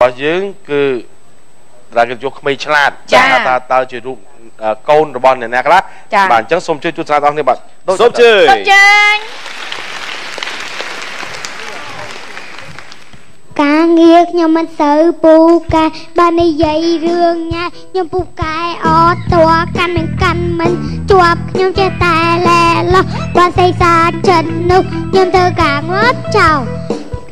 របស់យើងគឺតារាកិត្តិយសក្មេងឆ្លាតថាតើជារូបកូនរបស់អ្នកណាខ្លះបាទអញ្ចឹងសូមជួយទស្សនាទាំងអស់គ្នាបាទសូមជើញសូមជើញការងារខ្ញុំមិនសូវពូកែបាននិយាយរឿងញ៉ែខ្ញុំពូកែអត់តួកាន់មិនកាន់មិនជាប់ខ្ញុំចេះតែលែលោះបើសេសាចិត្តនោះខ្ញុំធ្វើការងត់ចោល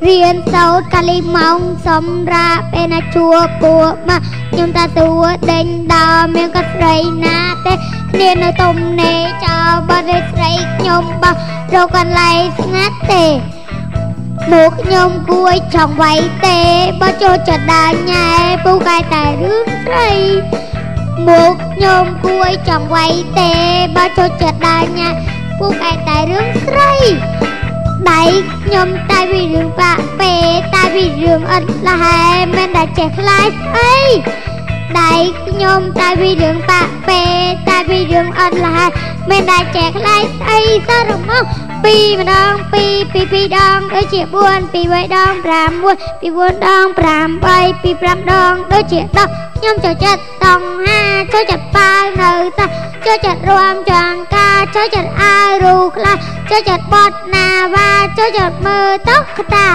រៀនសូត្រកាលីម៉ោងសម្រាប់ពេលណាជួបពួកមកខ្ញុំតាសួរដេញដល់មានក៏ស្រីណាទេគ្នានៅទុំនេចោលបើស្រីខ្ញុំបោះរកកន្លែងស្ងាត់ទេមកខ្ញុំគួយចង់វាយទេបើចូលចិត្តដល់ញ៉ែពូកែតែរឿងស្រីមកខ្ញុំគួយចង់វាយទេបើចូលចិត្តដល់ញ៉ែពូកែតែរឿងស្រីដៃខ្ញុំតែពីរឿងបាក់ពេតែពីរឿងអត់លហែមិនដែលចេះខ្លាចស្អីដៃខ្ញុំតែពីរឿងបាក់ពេតែពីរឿងអត់លហែមិនដែលចេះខ្លាចស្អីសរមកពីរម្ដងពីរពីពីរដងដូចជា4ពី3ដង5 1ពី4ដង5 3ពី5ដងដូចជា10ខ្ញុំចូលចិត្តតង់ហាចូលចិត្តប៉ាវនៅតាចូលចិត្តរួមចង្ការចូលចិត្តអាវរូខ្លះចូលចិត្តបត់ណាវ៉ាចូលចិត្តមើលតុក្កតា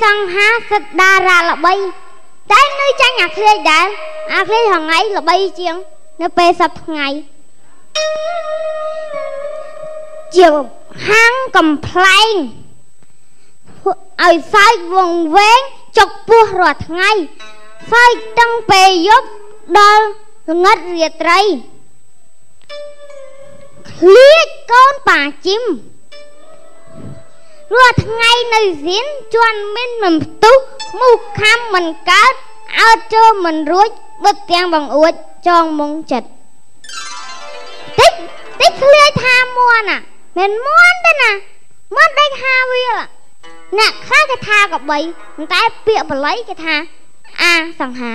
សង្ហាសិតតារាល្បីតែនៅចាញ់អាឃ្លាយដែរអាឃ្លាយហងៃល្បីជាងនៅពេលសប្តាហ៍ថ្ងៃជាហាងកំប្លែងឲ្យសើចវងវែងចុកពោះរាល់ថ្ងៃសើចតាំងពេលយប់ដល់ងឹតរាត្រីឃ្លាចកូនប៉ាជីមរាល់ថ្ងៃនៅសៀនជន់មិនមិនផ្ទុះមូសខំមិនកើតអើតចូលមិនរួចបិទទាំងបង្អួចចងមុងចិត្តតិចតិចឃ្លាថាមួនណាមិនមួនទេណាមួនដេកហាវាអ្នកខ្លះគេថាកបីតែពាក្យបល័យគេថាអាសង្ហា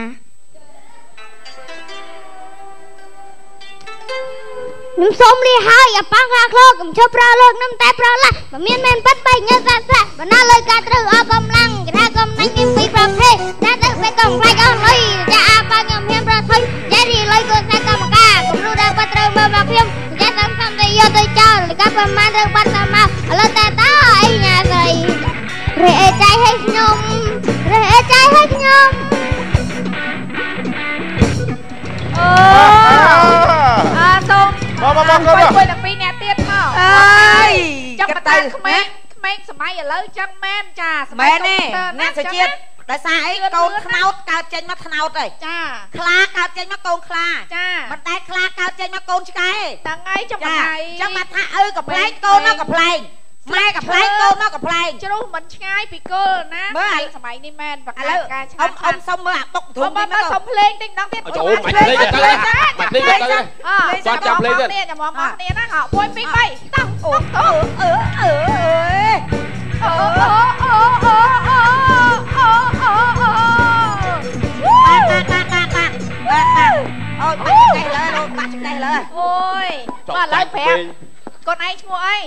ខ្ញុំសូមលាហើយអប៉ាំងខាក្លោកខ្ញុំជប់ប្រលោកខ្ញុំតែប្រឡាស់បើមានមែនប៉ិតបែកញើសសាក់សាក់បណ្ណាលើការត្រូវអស់កម្លាំងគេថាកំណាញ់មានពីរប្រភេទតែទៅបែកកំខ្លាចអស់លុយចាអាប៉ាំងខ្ញុំហ៊ានប្រថុយចារីលុយក៏ខ្សែកម្មការគំរូដែលប៉ាត្រូវមើលមកខ្ញុំចាសំសំទៅយកទៅចោលកាប្រមាណត្រូវបាត់តាមមកឥឡូវតែតើអីញ៉ាស្រីរេចៃឲ្យខ្ញុំរេចៃឲ្យខ្ញុំអូអាសូមមកមកមកមួយដល់ពីរអ្នកទៀតមកអើយចាំតាក្មេងក្មេងសម័យឥឡូវចឹងមែនចាសម័យកុំព្យូទ័រអ្នកសុជាតិដោយសារអីកូនខ្នោតកើតចេញមកខ្នោតអីចាខ្លាកើតចេញមកកូនខ្លាចាមិនតែខ្លាកើតចេញមកកូនឆ្កែហ្នឹងហើយចាំមិនហើយចឹងមកថាឪកំប្លែងកូនមកកំប្លែងម៉ែកំប្លែងកូនមកកំប្លែងជ្រុះមិនឆ្ងាយពីគល់ណាសម័យនេះមែនបកការឆ្ងាយអ៊ំសុំមើលអាបុកធំនេះមកសុំភ្លេងតិចម្ដងទៀតអូមិនភ្លេងទៅមិនភ្លេងទៅគាត់ចាំភ្លេងទៀត ចាំមកមកគ្នាណា1 2 3តោះអូអូអឺអឺអូអូអូអូអូអូអូបាទបាទបាទបាទបាទបាទអូយបាក់ចង្កេះលើបាក់ចង្កេះលើអូយបាទឡើយប្រាប់កូនឯងឈ្មោះអី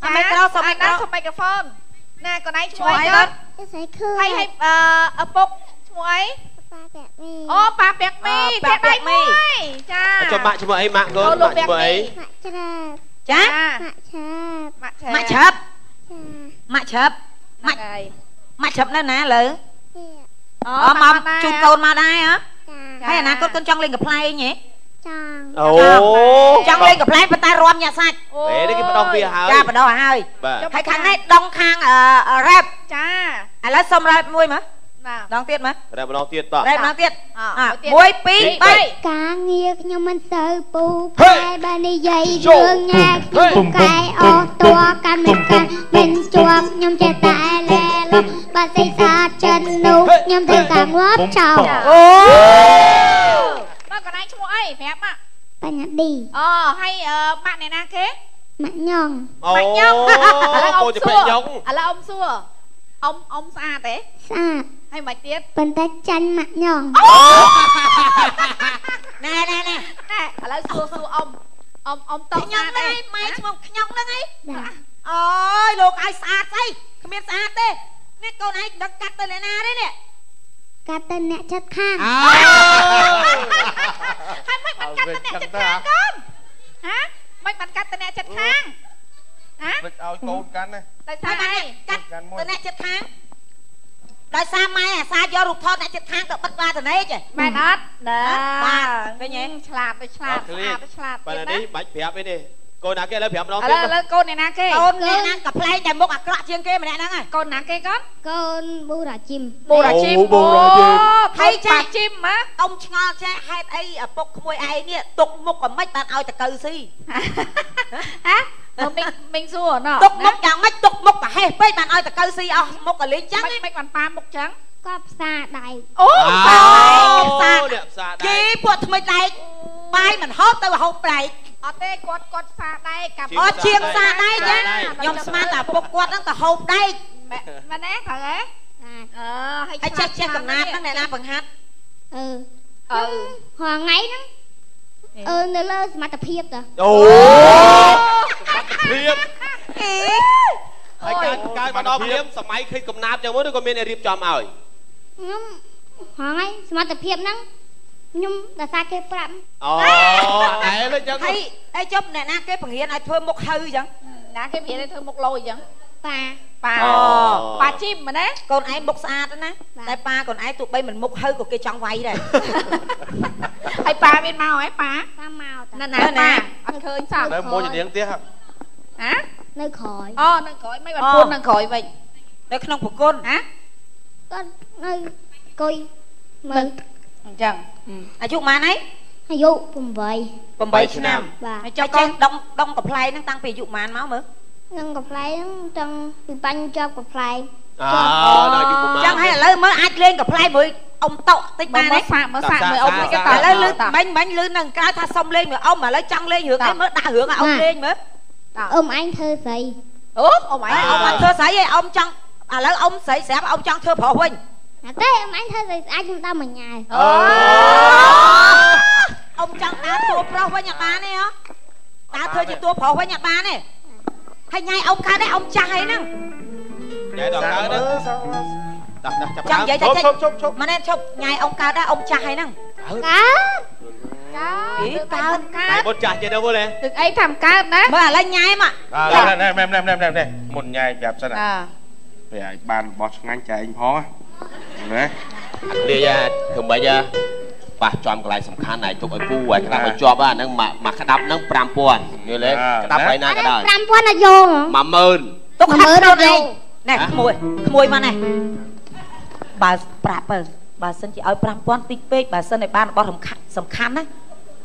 អមីក្រូសុំមីក្រូសុំមីក្រូហ្វូនណាកូនឯងឈ្មោះអីកូនស្រីខឿហើយហើយឪពុកឈ្មោះអី ប៉ាពាក់មី អូប៉ាពាក់មីផ្ទះដៃមួយចា ចុះម៉ាក់ឈ្មោះអីម៉ាក់កូនម៉ាក់ឈ្មោះអី ម៉ាក់ច្រាប ចា ម៉ាក់ឆាប ម៉ាក់ឆា ម៉ាក់ឆាប់ម៉ាក់ឆាប់ ម៉ាក់ហើយ ម៉ាក់ឆាប់នៅណាលើអូមកជូនកូនមកដែរហ៎ហើយអនាគតកូនចង់លេងកំ pl ែងហ៎ ចង់ អូ ចង់លេងកំ pl ែងប៉ុន្តែរាំញាក់សាច់ ពេលនេះគេបដោះវាហើយចាបដោះហើយហើយខាងនេះដងខាងរ៉េប ចាឥឡូវសុំរ៉េបមួយមើលដងទៀតមើល រ៉េបម្ដងទៀតតោះ រ៉េបម្ដងទៀត1 2 3 ការងារខ្ញុំមិនសូវពូកែបើនិយាយរឿងញ៉ែខ្ញុំកែអស់តួកាន់មិនកាន់មិនជាប់ខ្ញុំចេះតែលែលបើស្អីសាចិននោះខ្ញុំត្រូវការងាប់ចោល អូ មកកន្លែងឈ្មោះអីប្រាប់ម៉ាក់ បញ្ញាឌី អូហើយម៉ាក់អ្នកណាគេ ម៉ាក់ញង ម៉ាក់ញងឥឡូវអូនសួរ ឥឡូវអ៊ំសួរអ៊ំអ៊ំស្អាតទេ ស្អាត ហើយមិនទៀត ប៉ុន្តែចាញ់ម៉ាក់ញង ណែណែណែ ណែឥឡូវសួរសួរអ៊ំអ៊ំអ៊ំតោះ ខ្ញុំហ្នឹងឯងម៉ែឈ្មោះខ្ញុំហ្នឹងឯងអូយលោកឲ្យស្អាតស្អីគ្មានស្អាតទេនេះកូនឯងដឹងកាត់ទៅអ្នកណាទេនេះ កាត់ទៅអ្នកចិត្តខាង ហើយមិនបានកាត់ទៅអ្នកចិត្តខាងកូនហ៎មិនបានកាត់ទៅអ្នកចិត្តខាងហ៎ ភ្លេចឲ្យកូនកាន់ណា តែសារអី កាត់ទៅអ្នកចិត្តខាងដោយសារម៉ែអាសាយករូបថតអ្នកចិត្តខាងទៅបិទបាតនេច មែនអត់ណា បាទឃើញទេ ឆ្លាតទៅឆ្លាតស្អាតទៅឆ្លាត បាទនេះបាច់ប្រាប់អីនេះកូនណាគេឥឡូវប្រាប់ម្ដងទៀត ឥឡូវកូនអ្នកណាគេ កូនអ្នកណាកំ pl ែងតែមុខអាក្រក់ជាងគេម្នាក់ហ្នឹង កូនណាគេកូន កូនបូរ៉ាជីម បូរ៉ាជីមបូរ៉ាជីមហើយចាជីមហ៎ អ៊ំឆ្ងល់ចេះហេតុអីឪពុកក្មួយឯងនេះទុកមុខក៏មិនបានឲ្យតកៅស៊ី ហ៎មីងមីងសួរណ ទុកមុខយ៉ាងម៉េចទុកមុខប្រហែសពេកបានឲ្យតកៅស៊ីអស់មុខក៏លេងចឹង មិនបានប៉ាមុខចឹង ក៏ផ្សារដែក អូផ្សារ ផ្សារដែកយីពួកថ្មិចដែកបាយមិនហូបទៅហូបដែក អត់ទេគាត់គាត់ផ្សារដែកកា អត់ជាងផ្សារដែកណាខ្ញុំស្មានតែពុកគាត់ហ្នឹងទៅហូបដែក មែនទេត្រូវទេអឺ ហើយចេះចេះកំណាប់ហ្នឹងអ្នកណាបង្ហាត់ អឺអឺរាល់ថ្ងៃហ្នឹងអឺនៅលើសមត្ថភាពតើ អូសមត្ថភាព អី ហើយកើតមកដល់ព្រាមសម័យឃើញកំណាប់ចឹងមកឬក៏មានអ្នករៀបចំឲ្យ ខ្ញុំរាល់ថ្ងៃសមត្ថភាពហ្នឹងខ្ញុំដោយសារគេប្រាប់ អូតែលើចឹង ហើយអីចុះអ្នកណាគេបង្រៀនឲ្យធ្វើមុខហៅចឹង ណាគេបង្រៀនឲ្យធ្វើមុខលយចឹង ប៉ា ប៉ាប៉ាជីមមែនទេ កូនឯងមុខស្អាតណាតែប៉ាកូនឯងទោះបីមិនមុខហៅក៏គេចង់វាយដែរ ហើយប៉ាមានមកហ៎ប៉ា ប៉ាមក ណាណាប៉ាអត់ឃើញសោះ នៅមួយនាងទៀតហ៎ នៅក្រោយ អូនៅក្រោយមិនបានពួននៅក្រោយវិញ នៅក្នុងប្រគុណ ហ៎ គាត់នៅអង្គុយមើល អញ្ចឹង អាយុប៉ុន្មានហើយ អាយុ8 8ឆ្នាំ បាទ ហើយចុះកូនដងដងកំ pl ែងហ្នឹងតាំងពីអាយុប៉ុន្មានមកមើល នឹងកំ pl ែងហ្នឹងតាំងពីបាញ់ជាប់កំ pl ែង អើដល់អាយុប្រហែល ចឹងហើយឥឡូវមើលអាចលេងកំ pl ែងមួយអ៊ំតុតិចបានទេ សាកមើលសាកមើលអ៊ំតិច តឥឡូវលឺមិញមិញលឺនឹងក្រៅថាសុំលេងមួយអ៊ំឥឡូវចង់លេងរឿងអីមើលដាក់រឿងឲ្យអ៊ំលេងមើល អ៊ំឯងធ្វើស្អី អូអ៊ំឯង អ៊ំអត់ធ្វើស្អីឯងអ៊ំចង់ឥឡូវអ៊ំស្រីស្រាប់អ៊ំចង់ធ្វើប្រុសវិញ អត់ទេអ៊ំឯងធ្វើស្អីស្អាតខ្ញុំដើរមួយញ៉ែ អូ អ៊ំចង់ដើរតួប្រុសវិញអត់បានទេហ៎ដើរធ្វើជាតួប្រុសវិញអត់បានទេហើយញ៉ៃអ៊ំកើតទេអ៊ំចាស់ហើយហ្នឹង ញ៉ៃដល់កើតទេតោះតោះចាប់ ចង់និយាយថា ឈប់ឈប់ឈប់ ម៉ែឈប់ញ៉ៃអ៊ំកើតដែរអ៊ំចាស់ហើយហ្នឹង កើត កើតកើត បុតចាស់ចេះទៅវិញ ទឹកអីថាកើតណា មើលឥឡូវញ៉ែមក ណែណែណែណែណែមុនញ៉ែប្រាប់សិនណាពេលឲ្យបានរបស់ឆ្ងាញ់ចែកផងណា អាគ្នាយ៉ាធ្វើម៉េចប៉ះចំកន្លែងសំខាន់ឲ្យទុកឲ្យពូឲ្យក្តាប់ឲ្យជាប់អាហ្នឹងមកក្តាប់ហ្នឹង5000យល់ទេក្តាប់ហើយណាក៏ដោយ 5000អត់យក 10000 ទុក10000អត់យកណែក្មួយក្មួយមកណែបើប្រាប់បើបើសិនជាឲ្យ5000តិចពេកបើសិនឲ្យបានរបស់សំខាន់សំខាន់ណា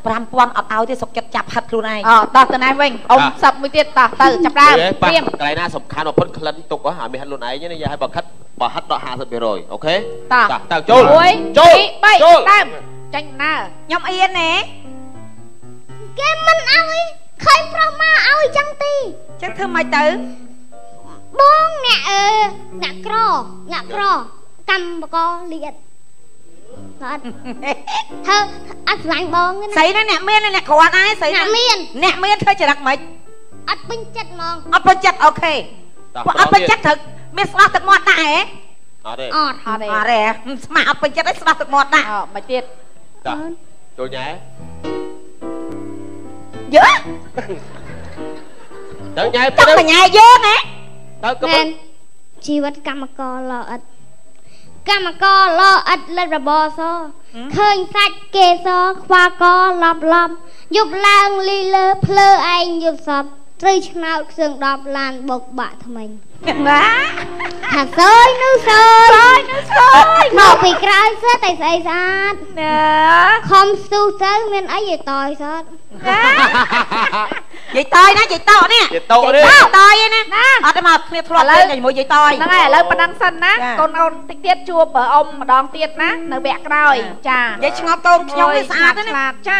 5000អត់ឲ្យទេសុកចិត្តចាប់ហិតខ្លួនឯង អូតោះទៅណែវិញអ៊ំសឹកមួយទៀតតោះទៅចាប់ដើម ព្រាមកន្លែងណាសំខាន់បំផុតក្លិនទុកហ៎ឲ្យមានហិតខ្លួនឯងណាយាយឲ្យបើខិតបើហិតដល់50% អូខេ តោះ ទៅចូល 1 ចូល 2 3ដើមចាញ់ដំណើរ ខ្ញុំអៀនណែ គេមិនឲ្យឃើញប្រុសមកឲ្យចឹងទេ ចឹងធ្វើម៉េចទៅ បងអ្នកអឺអ្នកក្រអ្នកក្រកម្មករលីអិតអត់ធ្វើអត់ស្រឡាញ់បងទេណា ស្រីណាអ្នកមានអ្នកក្រដែរស្រី អ្នកមាន អ្នកមានធ្វើចរិតម៉េច អត់ពេញចិត្តហ្មង អត់ពេញចិត្តអូខេ តោះ បើអត់ពេញចិត្តត្រូវមានស្លោះទឹកមាត់ដែរហ៎ អត់ទេ អត់ អត់ទេ អត់ទេស្មាក់អត់ពេញចិត្តឯងស្ដោះទឹកមាត់ដាក់ អមកទៀត តាចូលញ៉ែ យើ ទៅញ៉ែ ចង់បញ្ញាយើងហ៎ ទៅក៏ មែនជីវិតកម្មករល្អឥតកម្មករល្អឥតលិតរបរសឃើញសាច់គេសខ្វះកឡប់ឡប់យប់ឡើងលីលើភ្លើឯងយប់សពត្រូវឆ្នោតខ្សឹង10ឡានបុកបាក់ថ្មិញ ណា ថាសើយនោះសើយ នោះសើយ មកពីក្រៅសើតែស្អីស្អាត ណា ខំស្ទុះទៅមានអីឲ្យតយសត ណា យាយតយណាយាយតនេះ យាយតនេះ យាយតយណាអត់ទេមកគ្នាធ្លាប់លេងជាមួយយាយតយ ហ្នឹងហើយឥឡូវប៉ុណ្ណឹងសិនណាកូនអូនតិចទៀតជួបអ៊ំម្ដងទៀតណានៅវគ្គក្រោយចា យាយឆ្ងល់កូនខ្ញុំនេះស្អាតណា ស់ចា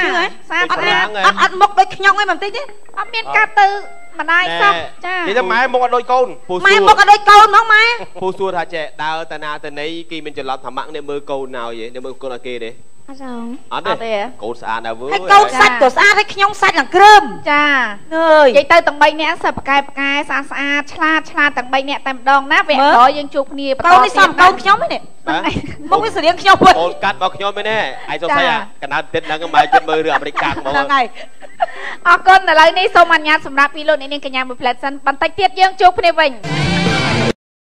ស្អាត អត់មានអត់មុខដូចខ្ញុំឯងបន្តិចទេ អត់មានកាត់ទៅម្ដាយសោះចា និយាយទៅម៉ែមុខអត់ដូចកូន ម៉ែមុខអត់ដូចកូនហ្មងម៉ែ ពូសួរថាចេះដើរតាណាតាណីគេមានច្រឡំថាម៉ាក់នេះមើលកូនណោយនេះមើលកូនឲ្យគេទេ អត់ទេ អត់ទេកូនស្អាតណាស់វើ ហើយកូនសាច់ក៏ស្អាតហើយខ្ញុំសាច់ឡើងគ្រើម ចា អើយ និយាយទៅទាំង3នាក់សិបប៉កែប៉កែស្អាតស្អាតឆ្លាតឆ្លាតទាំង3នាក់តែម្ដងណាវគ្គក្រោយយើងជួបគ្នាបន្ត កូននេះសំកូនខ្ញុំនេះមុខវាស្រៀងខ្ញុំវិញ កូនកាត់មកខ្ញុំឯនេះឯងសង្ស័យកណ្ដាលទៀតហ្នឹងម៉ែជិតមើលរឿងអាមេរិកកាំងហ្មង ហ្នឹងហើយ អរគុណឥឡូវនេះសូមអនុញ្ញាតសម្រាប់ពីលោកអ្នកនាងកញ្ញាមួយផ្លែតសិនបន្តិចទៀតយើងជួបគ្នាវិញ។